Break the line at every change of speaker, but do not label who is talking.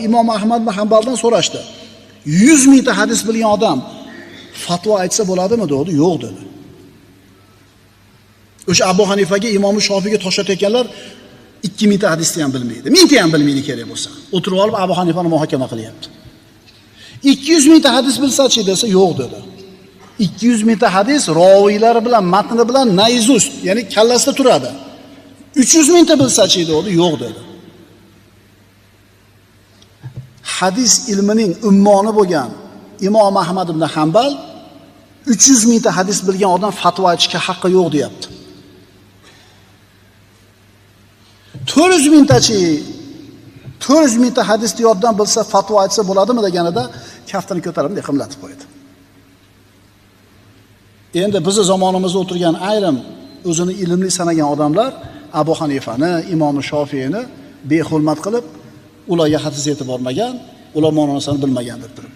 Imom Ahmad ibn Hanbaldan so'rashdi. 100 mingta hadis bilgan odam fatvo aytsa bo'ladimi dedi? Yo'q dedi. O'sha Abu Hanifaga, Imom Shofiyga toshlatayotganlar 2 mingta hadisni ham bilmaydi. Mingta ham bilmaydi kerak bo'lsa. O'tirib olib Abu Hanifani muhokama qilyapti. 200 mingta hadis bilsa-chi desa, yo'q dedi. 200 mingta hadis roviylari bilan, matni bilan naizust, ya'ni kallasida turadi. 300 mingta bilsa-chi dedi, yo'q dedi. Hadis ilmining ummoni bo'lgan Imom Ahmad ibn Hanbal 300 mingta hadis bilgan odam fatvo aytishga haqqi yo'q deyapti. 400 mingtachi 400 mingta hadisni yoddan bilsa fatvo aytsa bo'ladimi deganida kaftini ko'tarib bunday qimlatib qo'ydi. Endi bizni zamonimizda o'tirgan ayrim o'zini ilmli sanagan odamlar Abu Hanifani, Imom Shofiyni behurmat qilib, ularga hadis yetib bormagan, ular ma'nosini bilmagan deb turibdi.